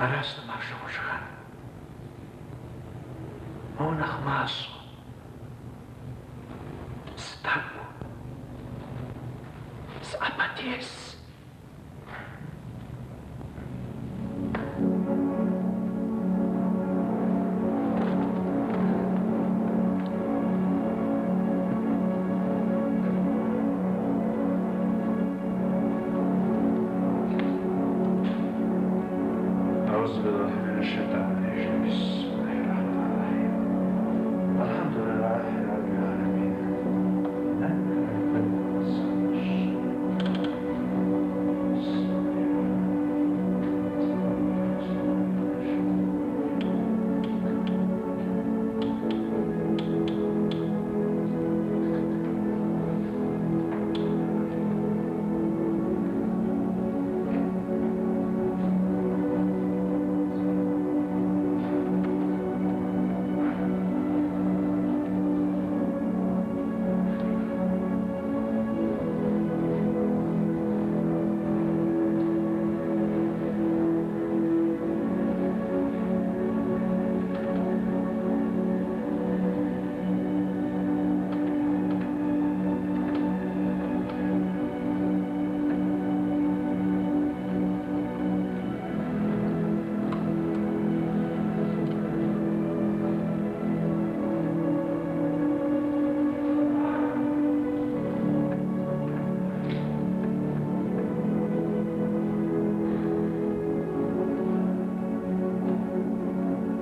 Аращ нэмашэ ушхэн. Моуэ нэхъ мащӏэу. Зы тӏэкӏу. Зы ӏэпэтес. أعوذ بالله من الشيطان الرجيم بسم الله الرحمن الرحيم الحمد لله رب العالمين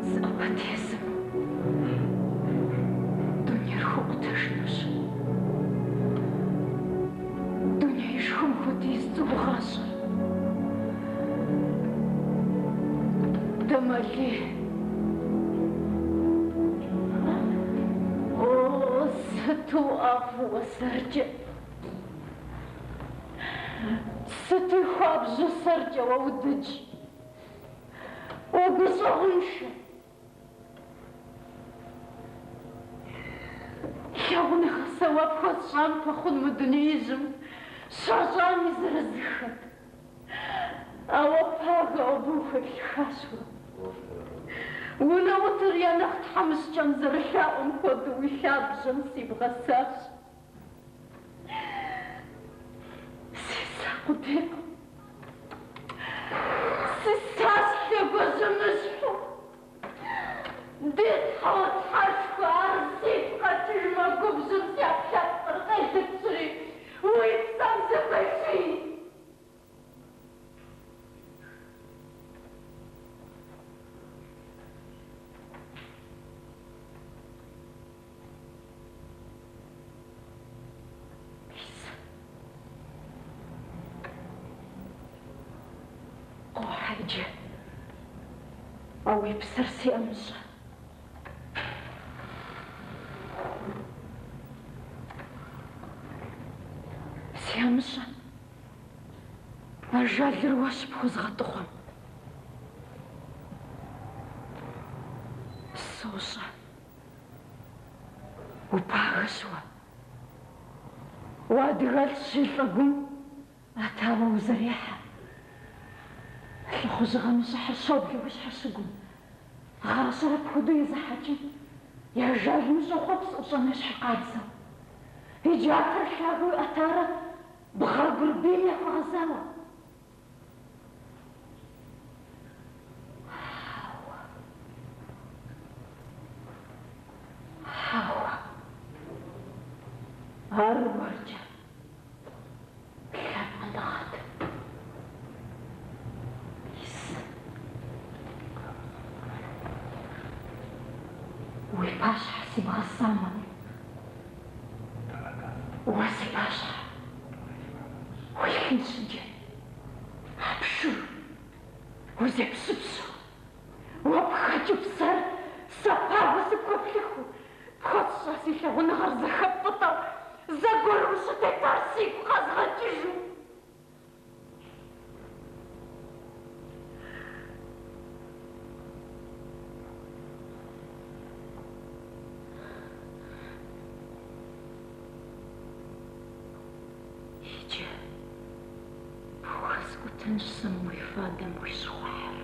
Зы ӏэпэтесым дунейр хуэкъутэжынущ. Дунеишхуэм хуэдиз цӏыху гъащӏэр. Дэмэлей. О, сыту уӏэфӏ уэ сэркӏэ! Сытуи хуабжьу сэркӏэ уэ удыдж! Угущӏэгъуншэ! Лъагъуныгъэ сэ уэ пхуэсщӏам пэхъун мы дунеижьым щащӏам и зырызыххэт. Ауэ пагэу абы ухуеплъыхащ уэ. Унэӏутыр я нэхъ тхьэмыщкӏэм зэрылъаӏуэм хуэдэу уи лъабжьэм сибгъэсащ. Сиса къудейкъым. Сисащ лъэгуажьэмыщхьу. Ди Тхьэу Тхьэшхуэ, ар сигу къэкӏыжмэ, губжьым си ӏэпкълъэпкъыр къелыпщӏри, уи псэм зыхуеший. Мис. Къохьэ иджы. А уи псэр си ӏэмыщӏэ. Си ӏэмыщӏэ. Ажалыр уэ щыпхуэзгъэтӏыхъуэм. Сощӏэ. Упагэщ уэ. Уадыгэлӏщи, лӏыгум ӏэтауэ узэрехьэ. Лӏыхъужьыгъэм и щӏыхьыр щоблэ уи щхьэщыгум. Гъащӏэр апхуэдэу езыхьэкӏым и ажалми щӏохъуэпс ӏущӏэну ещхьыркъабзэу. И джатэр лъагэу иӏэтарэ бгъэгур бийм яхуэгъэзауэ. Хьэуэ. Хьэуэ. Ар уэркӏэ лъапӏэныгъэт. Мис. Уи пащхьэ сибгъэсамэ, уэ си пащхьэ уилъынщ иджы. Хьэпшыр, узепщыпщу, уэ пхэкӏыу псэр сэ пагэу сыпхуеплъыхыу, пхуэсщӏа си лъагъуныгъэр зэхэппӏытӏэу, зэгуэр ущытетар сигу къэзгъэкӏыжу. Иджы пхухэскӏутэнщ сэ мы уи фадэм уи щхъухьыр.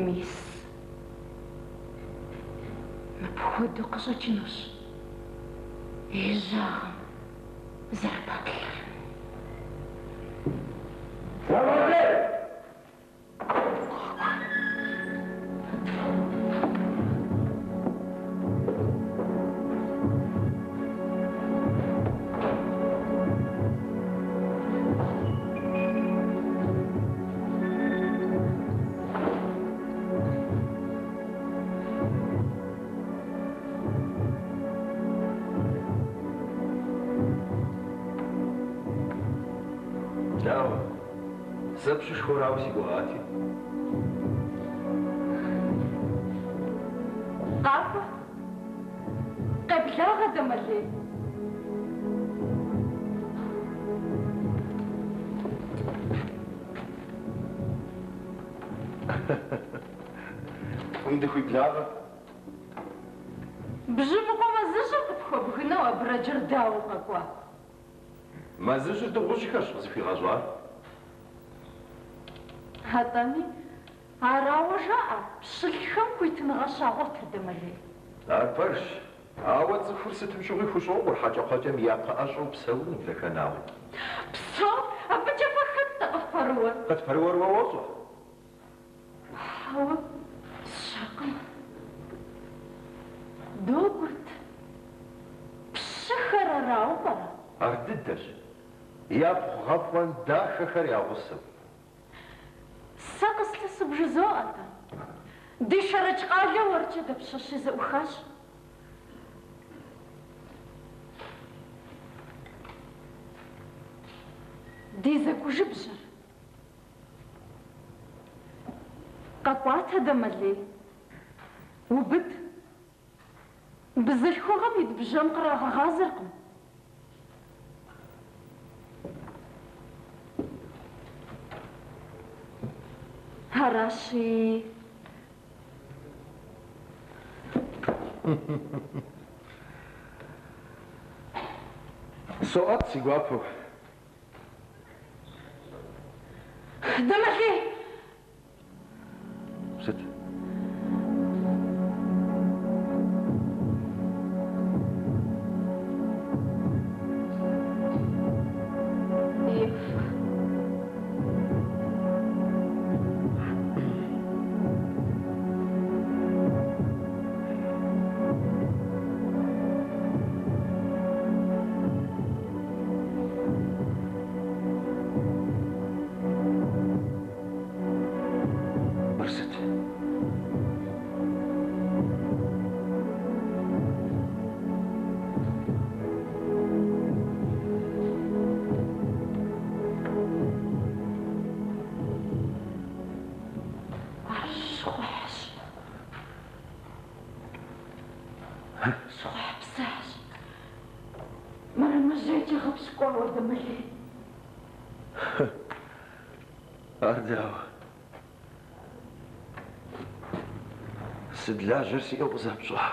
Мис, мыпхуэдэу къыщӏэкӏынущ ежьагъэм зэрыпэплъэр. Дауэ? Сэ пщышхуэрауэ си гугъати. Къакӏуэ. Къеблагъэ, Дэмэлей. Фӏым дыхуиблагъэ. Бжьымыкъуэ мэзыжьыр къыпхуэбгынэу абрэджыр дауэ къэкӏуа? Мэзыжьыр дыгъужьхэрщ къызыхуигъэщӏар. Атӏэми, арауэ жаӏэ, пщылӏхэм хуитыныгъэ щагъуэтыр, Дэмэлей. Ар пэжщ. Ауэ цӏыхур сытым щыгъуи хущӏокъур хьэкӏэкхъуэкӏэм я пэӏэщӏэу псэуным, Дахэнагъуэ. Псо, абыкӏэ фэ хэт-тӏэ къыфпэрыуэр? Къытпэрыуэр уэ уощӏэ. Хьэуэ, сщӏэкъым. Догуэт. Пщыхэр арауэ пӏэрэ? Ар дыдэщ. Япхъу гъэфӏэн дахэхэр я гъусэу. Сэ къыслъысу бжызоӏэ-тӏэ. Ди Шэрэдж къалэ уэркӏэ дапщэщи зэӏухащ. Ди зэкӏужыбжьэр. Къэкӏуатэ, Дэмэлей. Убыд. Бзылъхугъэм ит бжьэм кърагъэгъазэркъым. Аращи. Соӏэт си гуапэу. Дэмэлей! Сыт? Ефэ. Мыр сыт? Ар щхъухьщ. Щхъухьпсыхьщ. Мэрэмэжьейкӏэ гъэпщкӏуауэ, Дэмэлей. Ар дауэ? Сыт лажьэр сиӏэу къызэпщӏа?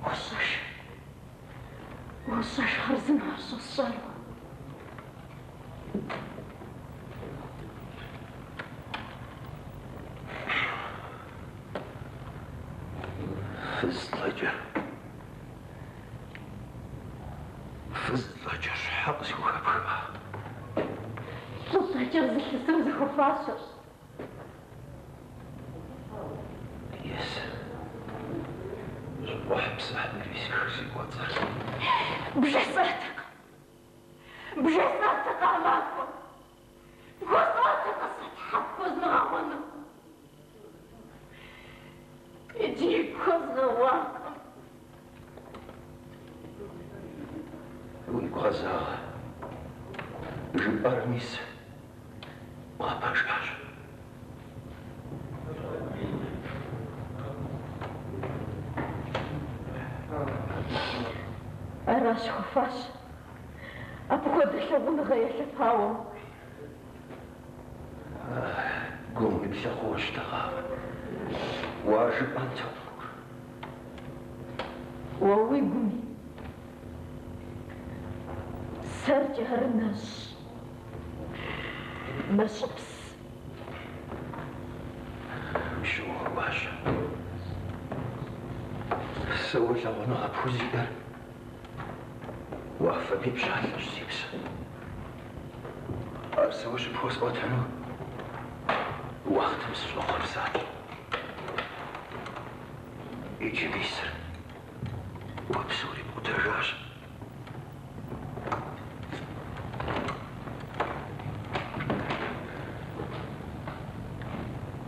Уощӏэж. Уощӏэж хъарзынэу ар щӏэсщӏар. Фыз лӏэкӏэ. Фыз лӏэкӏэ щхьэ къысхухэпха? Лӏы лӏэкӏэр зылъысыр зыхуэфащэщ. Ес. Щхъухьпсыхьым ирисых си кӏуэцӏыр. Бжесӏатэкъэ. Бжесӏатэкъэ а махуэм. Пхуэсӏуатэкъэ сэ тхьэ пхуэзмыгъэгъуэну. Иджы пхуэзгъэгъуакъым. Уигу гъэзагъэ. Жыпӏар мис бгъэпэжащ. Аращ хуэфащэр. Апхуэдэ лъагъуныгъэ елъэпауэм. Гум уиплъэ хъууэ щытыгъамэ, уэ ар жыпӏэнтэкъым. Уэ уигуми сэркӏэ ар нэщӏ, нэщӏыпс. Сэ уэ лъагъуныгъэ пхузиӏэр уафэм и пщалъэщ, си псэ. Ар сэ уэ щыпхуэсӏуэтэну уахътым сыщӏэхъуэпсат. Иджы мисыр, уэ псори пкъутэжащ.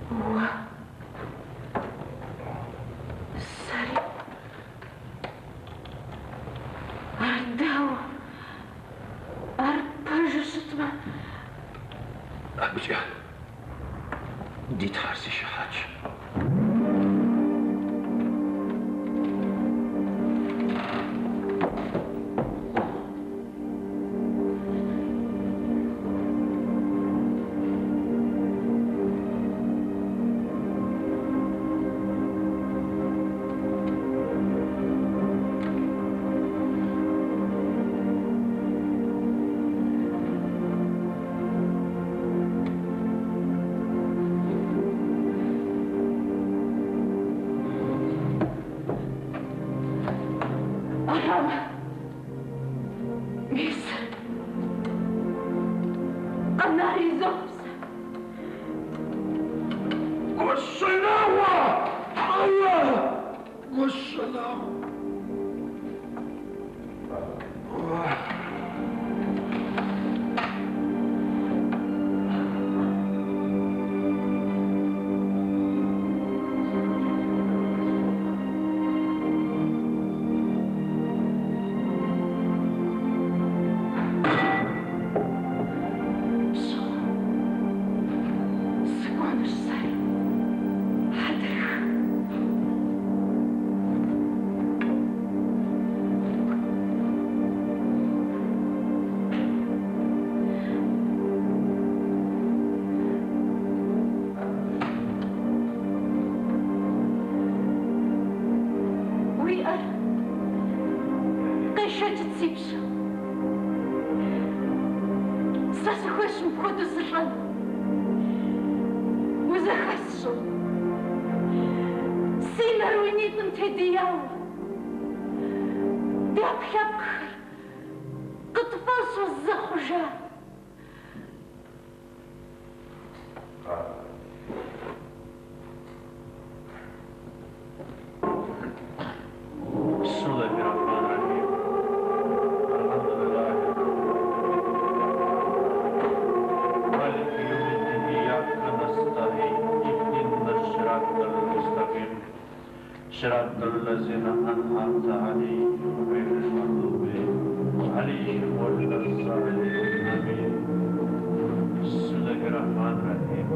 Уэ сэри ар дауэ? Ар пэжу щытмэ? Абыкӏэ ди Тхьэр си щыхьэтщ. Арамэ, мис, къэнар изоху сэ. Гуащэнагъуэ! Хьэуэ! Гуащэнагъуэ! Пщыгъуэ, сыкӏуэнущ сэри хьэдрыхэ. Уи ӏэр къешэкӏыт, си пщы. Сэ сыхуейщ мыпхуэдэу сылӏэну. Узэхэсщӏэу. Си нэр уи нитӏым тедияуэ. Ди ӏэпкълъэпкъхэр къытфӏэщӏу зы хъужа. بسم الله الرحمن الرحيم. الحمد لله رب العالمين. مالك يوم الدين إياك نستعين اهدنا الصراط المستقيم صراط الذين أنعمت عليهم غير المغضوب عليهم ولا الضالين آمين. بسم الله الرحمن الرحيم.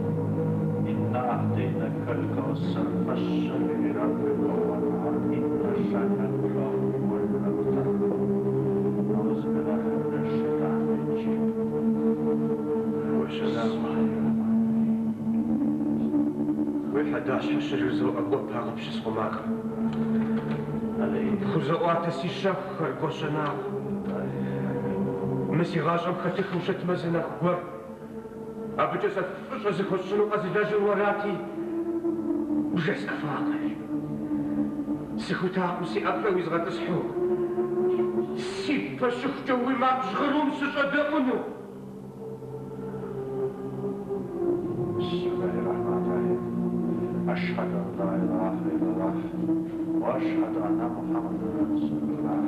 إنا أعطيناك الكوثر فصل لربك وانحر إن شانئك هو الأبتر. أعوذ بالله من الشيطان الرجيم. Уи хьэдащхьэ щыжызоӏэ гуапагъэ пщысхъумахэм. Пхузоӏуатэ си щэхухэр, Гуащэнагъуэ. Мы си гъащӏэм хэтыхыу щытмэ зы нэху гуэр. Абыкӏэ сэ фӏыщӏэ зыхуэсщӏыну къэзылэжьыр уэрати, бжесӏэфакъым. Сыхутакъым си ӏэплӏэ уизгъэтӏысхьу, си пэ щыхукӏэ уи макъ жьгъырум сыщӏэдэӏуну. بسم الله الرحمن الرحيم. أشهد أن لا إله إلا الله وأشهد أن محمدا رسول الله.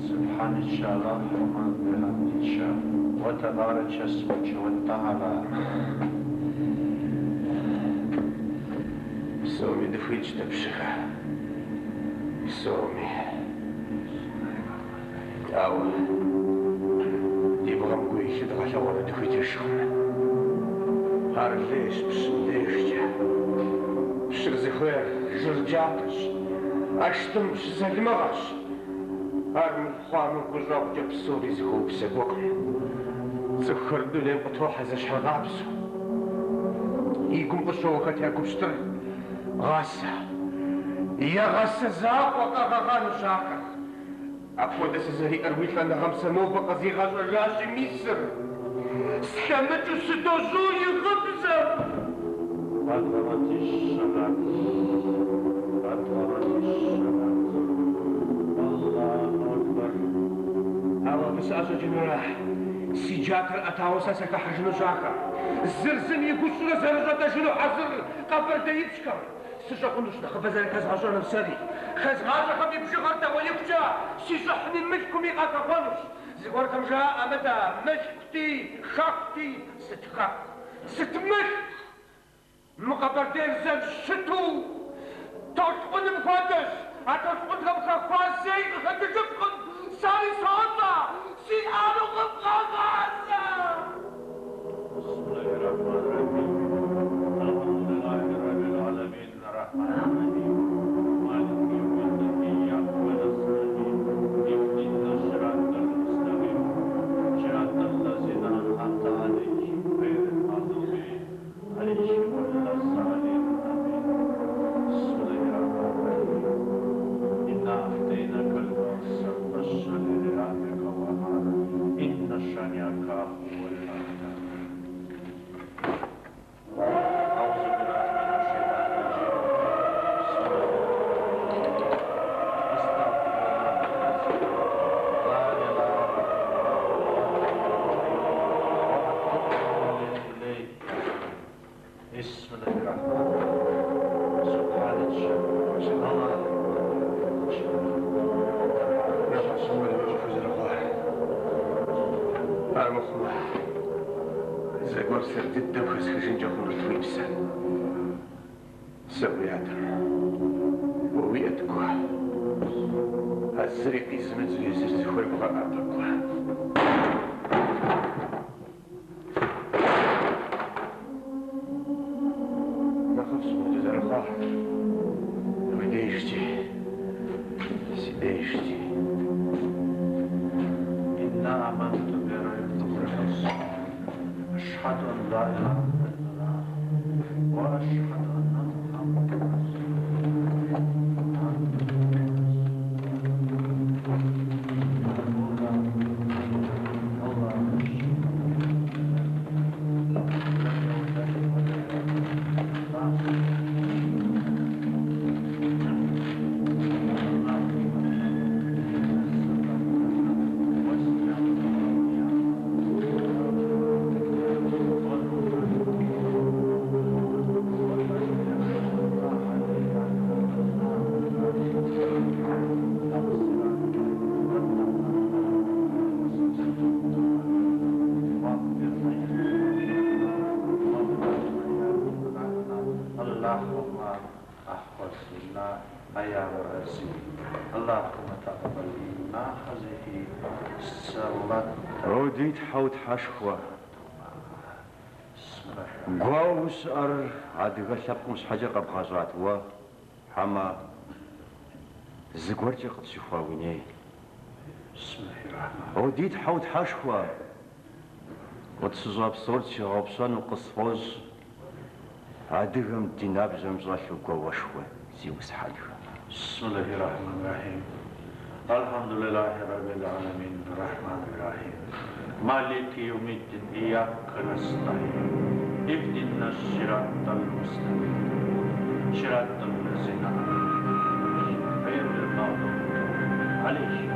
سبحانك اللهم بحمدك وتبارك اسمك وتعالى. Псоми дыхуитщ дэ пщыхэ. Псоми. Ауэ ди бгъэм гу илъу дгъэлъэгъуэну дыхуитыжкъым. Ар лейщ пщым дежкӏэ. Пщыр зыхуейр жыр джатэщ, ӏэштӏым залымыгъэщ. Ар мыхъуамэ гущӏэгъукӏэ псори зыхуэупсэ гукъым. Цӏыхухэр дунейм къытохьэ зэщхьыркъабзэу. И гум къыщоуэ хэт я гу пщтыр гъасэ. Егъасэ закъуэ къэгъэгъэнущ ахэр. Апхуэдэ сызэриӏэр уи лӏэныгъэм сэ нобэ къызигъэщӏэжащи, мисыр. Слъэмыкӏыу сыдожьу и гъыбзэм. حضرت الصلاة حضرت الصلاة الله أكبر. Ауэ абы сыӏэщӏэкӏынурэ, си джатэр ӏэтауэ сэ сахыхьэжынущ ахэр. Зыр зым и гущӏрэ зэрыщӏэтӏэжыну хьэзыр къэбэрдеипщхэм. Сыщӏэкъунущ нэхъыбэ зэрыхэзгъэщӏэным сэри. Хэзгъащӏэхэм и бжыгъэр дэкӏуеихукӏэ, си щӏыхьми мылъкуми къахэхъуэнущ. Зыгуэрхэм жаӏэ мыдэ, мылъкути, хэкути, сыт хэку, сыт мылъку? Мы Къэбэрдейр зэрыщыту толъкъуным хуэдэщ, а толъкъунхэм хэхуа зэи къыхэкӏыжыфкъым, сэри сощӏэ, си ӏэнукъым къэгъазэ! بسم الله الرحمن الرحيم. الحمد لله رب العالمين الرحمن الرحيم مالك يوم الدين إياك نستعين اهدنا الصراط المستقيم صراط الذين أنعمت عليهم غير المغضوب عليهم ولا الضالين آمين. بسم الله الرحمن الرحيم. إنا أعطيناك الكوثر فصل لربك وانحر إن شانئك هو الأبتر. أعوذ بالله من الشيطان الرجيم. بسم الله الرحمن الرحيم. أستغفر الله العظيم لا إله إلا هو وأتوب إليه. بسم الله الرحمن الرحيم. سبحان الله. Нэхъыфӏщ мыхуэдэ ӏуэху зэрыхъуар. Армыхъумэ, зэгуэр сэр дыдэу хэсхыжынкӏэ хъунут уи псэр. Сэ уи адэм, уэ уиӏэт гу. А зыри къизымыдзу езыр зыхуейр бгъэӏэбэ гу. Нэхъыфӏщ мыхуэдэ зэрыхъуар. Уи дежкӏи, си дежкӏи. إنا آمنت بربكم أشهد أن لا إله إلا الله وأشهد أن محمدا رسول الله. الله اللهم احفظنا يا رزيق اللهم تقبل منا هذه الصلاة. О, ди Тхьэу Тхьэшхуэ, بسم الله الرحمن гуауэу щыӏэр адыгэ лъэпкъым щхьэкӏэ къэбгъэщӏат уэ, хьэмэ зыгуэркӏэ къытщыхуа уи ней. بسم الله الرحمن О, ди Тхьэу Тхьэшхуэ, къытщыщӏа псор тщигъэгъупщэну къысфӏощӏ, адыгэм ди набжьэм щӏэлъу гуауэшхуэ зиусхьэнхэ. بسم الله الرحمن الرحيم. الحمد لله رب العالمين الرحمن الرحيم مالك يوم الدين إياك نستعين اهدنا الصراط المستقيم صراط الذين أنعمت عليهم غير المغضوب عليهم